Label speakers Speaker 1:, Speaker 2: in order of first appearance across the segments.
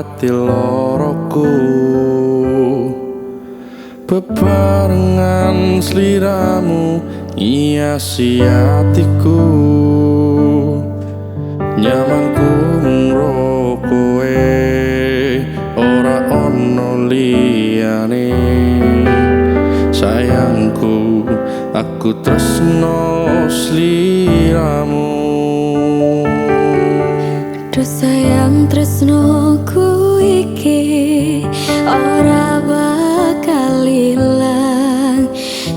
Speaker 1: ngobati loroku. Bebarengan sliramu ngiasi atiku. Nyamanku mung kowe, ora ono liyane. Sayangku, aku tresno sliramu.
Speaker 2: Duh sayang, tresnoku iki ora bakal ilang.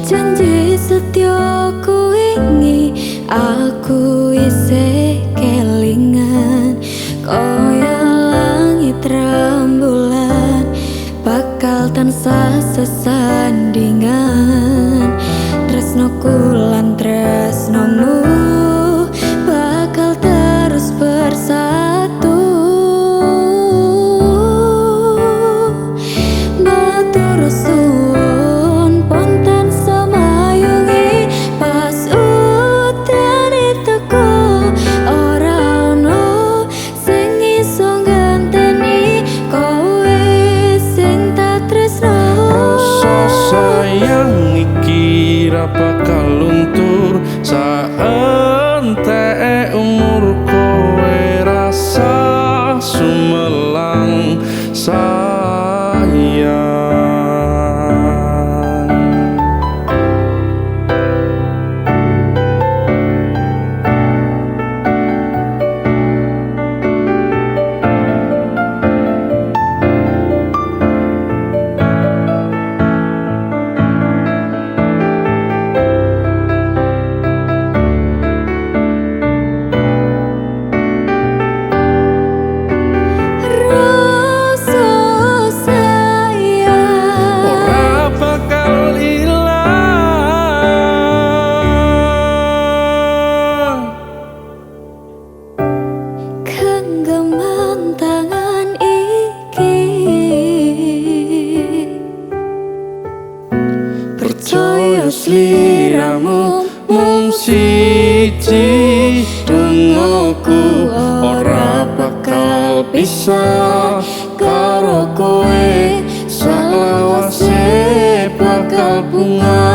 Speaker 2: Janji setyaku wingi aku isih kelingan. Kaya langit rembulan bakal tansah sesandingan. Tresnoku lan tresnomu bakal terus bersatu. Matur suwun pun tansah mayungi pas udane teko. Ora ono sing iso ngganteni kowe sing tak tresno.
Speaker 1: Rasa sayang iki ra bakal luntur saenteke umur. Kowe rasa sumelang sayang.
Speaker 2: Rasa sayang
Speaker 1: Ora bakal ilang.
Speaker 2: Genggaman tangan iki,
Speaker 1: Percaya sliramu mung siji. Dongoku ora bakal pisah karo kowe, salawase bakal bunga.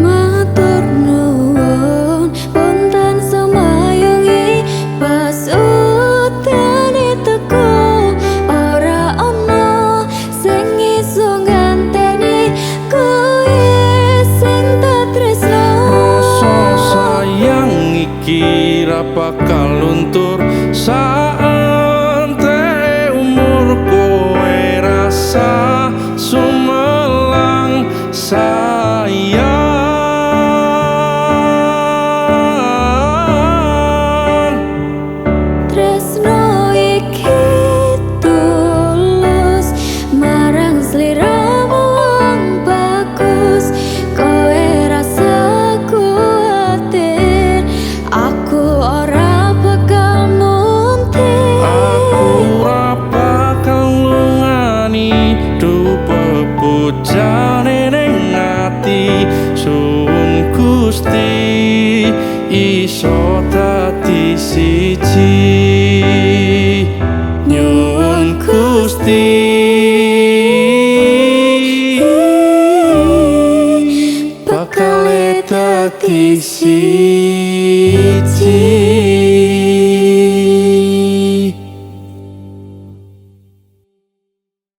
Speaker 2: Matur nuwun pun tansah mayungi pas udane teko. Ora ono sing iso ngganteni kowe sing tak tresno.
Speaker 1: Rasa sayang iki ra bakal luntur saenteke umur. Kowe rasa sumelang sayang.
Speaker 2: Tresno iki tulus marang sliramu wong bagus. Kowe rasa kuwatir, aku ora bakal muntir.
Speaker 1: Aku ora bakal nglungani duh pepujane ning ati. Suwun Gusti iso dadi siji. Nyuwun Gusti bakal dadi siji.